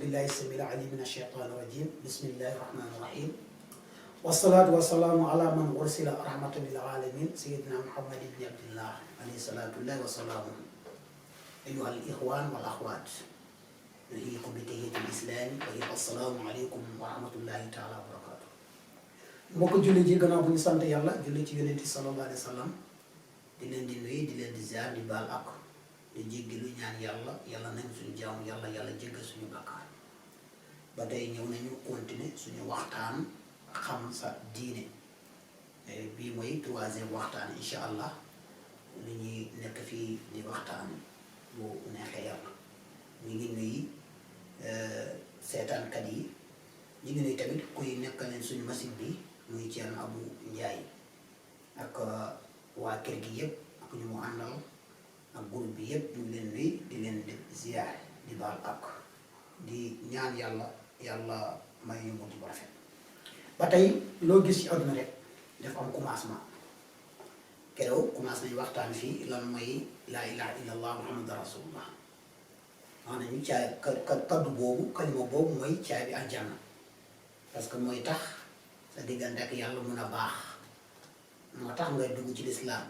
بالله السميع العليم من الشيطان الرجيم بسم الله الرحمن الرحيم والصلاة والسلام على من أرسل رحمة للعالمين سيدنا محمد بن عبد الله عليه الصلاة والسلام. أيها الإخوان والأخوات نحييكم بتحية الإسلام وهي السلام عليكم ورحمة الله تعالى وبركاته. mbokk julli ji gannaaw bu ñu sant yàlla julli ci yonent sallallahu alayhi wa sallam di leen di nuyu di leen di ziar di baal ak di jéggalu ñaan yàlla yàlla nañ suñu jaamu yàlla jéggal suñu bakkaar ba tey ñëw nañu continuer suñu waxtaan xam sa diine bii mooy troisième waxtaan incha allah li ñuy nekk fii di waxtaan bu neexee yàlla ñu ngi nuyu seetaankat yi ñu ngi nuyu tamit kuy nekkal leen suñu machine bi muy Thierno Abou Ndiaye ak waa kër gi yëpp ak ñu mu àndal ak groupe bi yëpp ñu ngi leen nuyu di leen di ziar di baal ak di ñaan yàlla may ñu mujj bu rafet ba tey loo gis ci àdduna rek dafa am commencement keroog commencé nañu waxtaan fii lan mooy laa ilaha illallah muhammadu rasulullah maanaam ñu caay kaddu boobu kalima boobu mooy caay bi aljanna parce que mooy tax sa diggante ak yàlla mun a baax moo tax ngay dugg ci lislaam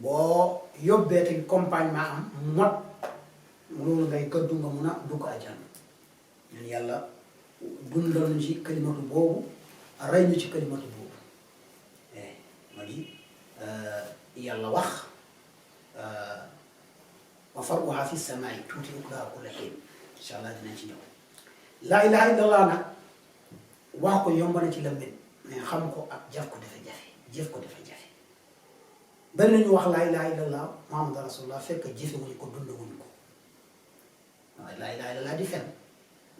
boo yóbbee te compagnement am mot loolu ngay kaddu nga mun a dugg aljanna ñun yàlla dundal ñu ci kalimatu boobu rey ñu ci kalimatu boobu ma di yàlla wax wa far'uha fi samaa'i tuuti ukulaha kulla hiin incha allah dinañ ci ñëw laa ilaha illallah nag wax ko yomb na ci làmmiñ mais xam ko ak jëf ko dafa jafe jëf ko dafa jafe bari nañu wax laa ilaha illallah muhammadu rasulullah fekk jëfewuñu ko dundawuñu ko waaye laa ilaha illallah di fen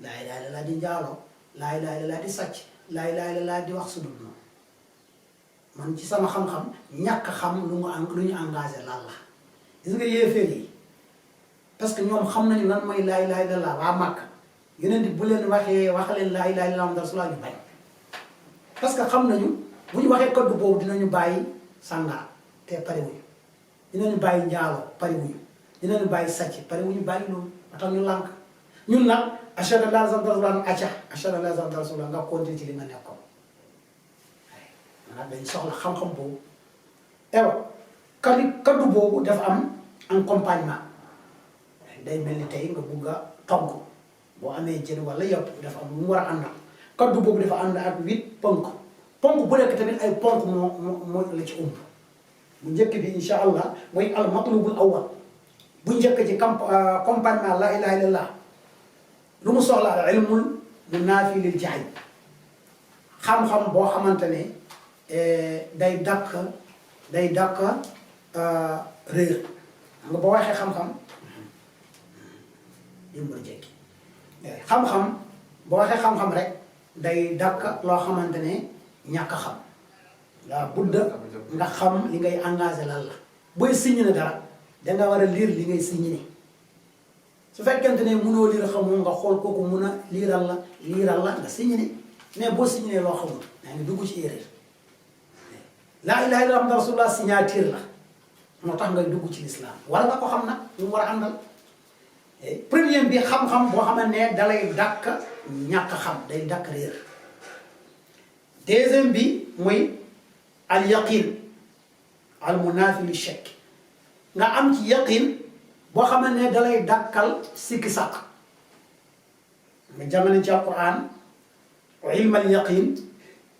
laa ilaha illallah di njaaloo laa ilaha illallah di sàcc laa ilaha illallah di wax sudul noonu man ci sama xam-xam ñàkk xam lu ñu engagé lan la gis nga yéeféer yi parce que ñoom xam nañu lan mooy laa ilaha illallah waa Màkka yeneen bu leen waxee wax leen laa ilaha illallah muhammadu rasulullah ñu bañ parce que xam nañu bu ñu waxee kaddu boobu dinañu bàyyi sàngaar te parewuñu dinañu bàyyi njaaloo parewuñu dinañu bàyyi sàcc parewuñu bàyyi loolu ba tax ñu lànk ñun nag ashhadu an laa ilaaha illallah rasulullah acca ashhadu an laa ilaaha illallah rasulullah nga continuer ci li nga nekkoon maanaam dañu soxla xam-xam boobu ewa kaddu boobu dafa am accompagnement day mel ni tey nga bugg a togg boo amee jën wala yàpp dafa am lu mu war a àndal kaddu boobu dafa ànd ak 8 ponk bu nekk tamit ay ponk moo la ci umb bu njëkk bi insha allah mooy al matlubul awwal bu njëkk ci accompagnement la ilaha illallah lu mu soxla al ilmul munaafi lil jahl xam-xam boo xamante ne day dàq réer nga boo waxee xam-xam yëmbal jekki xam-xam boo waxee xam-xam rek day dàq loo xamante ne ñàkk a xam la budda nga xam li ngay engagé lan la booy signé ne dara danga war a lire li ngay signé su fekkente ne mënoo lire xamoo nga xool kooku mun a liiral la nga signé mais boo signé loo xamul yaa ngi dugg ci erreur laa ilaha illallah muhammadu rasulullah signature la moo tax ngay dugg ci l'islam wala nga ko xam nag lu mu war a àndal premier bi xam-xam boo xam ne dalay dàkk ñàkk xam day dàkk réer deuxième bi mooy al yaqin al munafi li shakk nga am ci yaqin boo xam ne dalay dàkkal sikki sàq nga jàngale ci alquran wa ilmal yaqin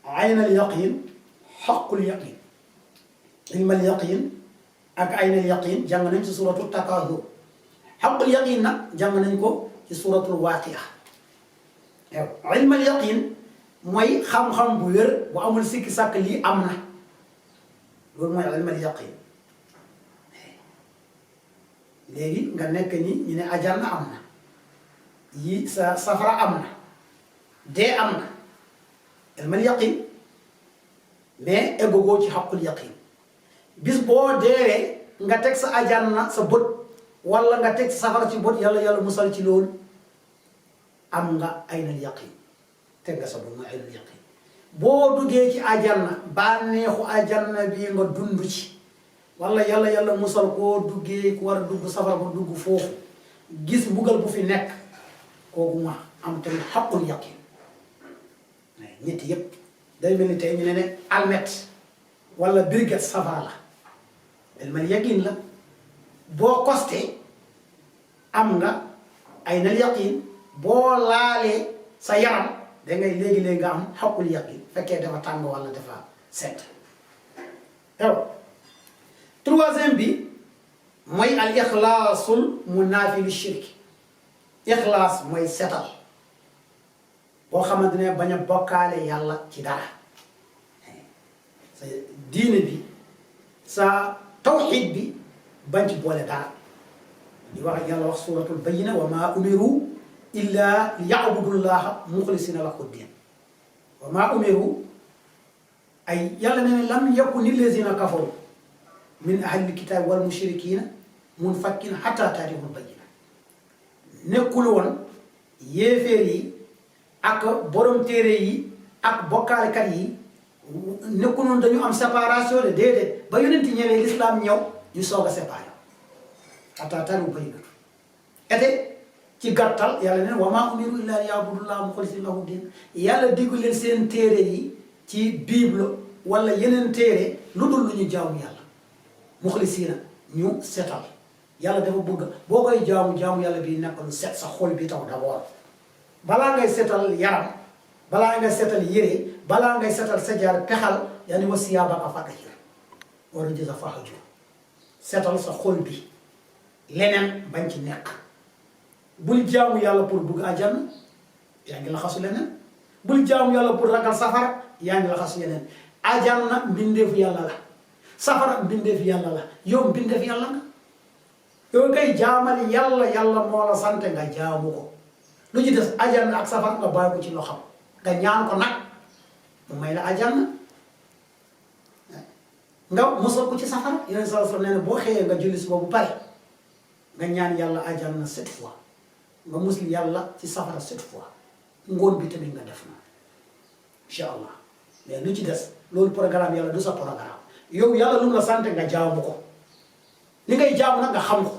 aynal yaqin xaqul yaqin ilmal yaqin ak aynal yaqin jàng nañ ci suratu takaasur xaqul yaqin nag jàng nañ ko ci suratul waaqia waaw ilmal yaqin mooy xam-xam bu wér bu amul sikki sàkk lii am na loolu mooy ilmal yaqin léegi nga nekk ni ñu ne ajanna am na yi safara am na dee am na ilmal yaqin mais eggogoo ci xaqul yaqin bis boo deewee nga teg sa ajanna sa bët wala nga teg safara ci bët yàlla musal ci loolu am nga aynal yaqin teg nga sa bët mooy aynal yaqin boo duggee ci ajanna bànneexu ajanna bii nga dund ci wala yàlla musal koo duggee ku war a dugg safara ba dugg foofu gis mbugal bu fi nekk kooku ma am tamit xaqul yaqin ñetti yëpp day mel ni tey ñu ne almet wala brigade safara la ilmal yaqin la boo costé am nga ay nal yaqin boo laalee sa yaram da ngay léegi-léegi nga am xaqul yaqin fekkee dafa tàng wala dafa sedd yow troisième bi mooy al ixlaasul munaafi li shirk ixlaas mooy setal boo xamante ne bañ a bokkaale yàlla ci dara sa diine bi sa tawxid bi bañ ci boole dara di wax yàlla wax suratul bayyina wa ma umiru illa li ya'budullaha muxlisina lahu ddin wa ma umiru ay yàlla ne lam yakuni lillazina kafaru min ahlil kitaab wal mushrikina munfakkin hatta taatihumul bayyina nekkul woon yéeféer yi ak borom téere yi ak bokkaalekat yi nekkul woon dañu am séparation de déedéet ba yonent ñëwee l'islam ñëw ñu soog a séparé hatta taatihumul bayyina ete ci gàttal yàlla ne wa maa umiru illa liya'budullaha mukhlisina lahu din yàlla diggu leen seen téere yi ci bible wala yeneen téere lu dul lu ñu jaamu yàlla mukhlisina ñu setal yàlla dafa bëgg boo koy jaamu yàlla bi nekk lu set sa xol bi taw d'abord balaa ngay setal yaram balaa ngay setal yére balaa ngay setal sa jaar pexal yani wa siyaabaka fatahhir wa rijza fahjur setal sa xol bi leneen bañ ci nekk bul jaamu yàlla pour bugg àjjana yaa ngi laxasu leneen bul jaamu yàlla pour ragal safara yaa ngi laxasu yeneen àjjana mbindeefu yàlla la safara mbindeefu yàlla la yow mbindeefu yàlla nga yow kay jaamal yàlla moo la sant nga jaamu ko lu ci des àjjana ak safara nga bàyyi ko ci loxam nga ñaan ko nag mu may la àjjana nga mosal ko ci safara yeneen saa nee na boo xëyee nga julli suba bu pare nga ñaan yàlla àjjana 7 fois nga musli yàlla ci safara 7 fois ngoon bi tamit nga def na incha allah mais lu ci des loolu programme yàlla du sa programme yow yàlla lu mu la sant nga jaamu ko li ngay jaamu nag nga xam ko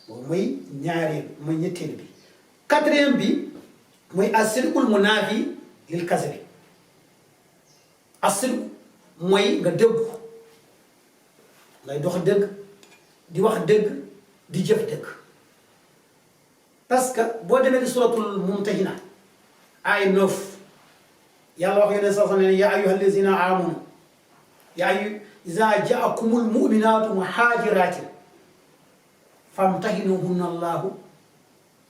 boobu mooy ñaareel mooy ñetteel bi quatrième bi mooy as-sidqul munaafi lil kasbi as-sidq mooy nga dëggu ngay dox dëgg di wax dëgg di jëf dëgg parce que boo demee di suratul mumtahina ay 9 yàlla wax yeneen saa sax ne yaa ayyuhal lazina amanu yaa ayyuha izaa jaakumul mu'minaatu muhaajiraatin famtahinuhunna Allahu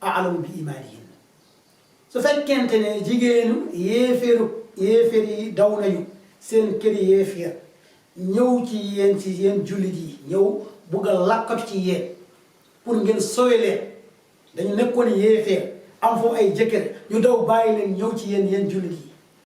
a'lamu bi imaanihinna su fekkente ne jigéenu yéeféer yi daw nañu seen kër yéeféer ñëw ci yéen jullit yi ñëw bugg a lakkatu ci yéen pour ngeen sowe leen dañu nekkoon yéeféer am foofu ay jëkkër ñu daw bàyyi leen ñëw ci yéen jullit yi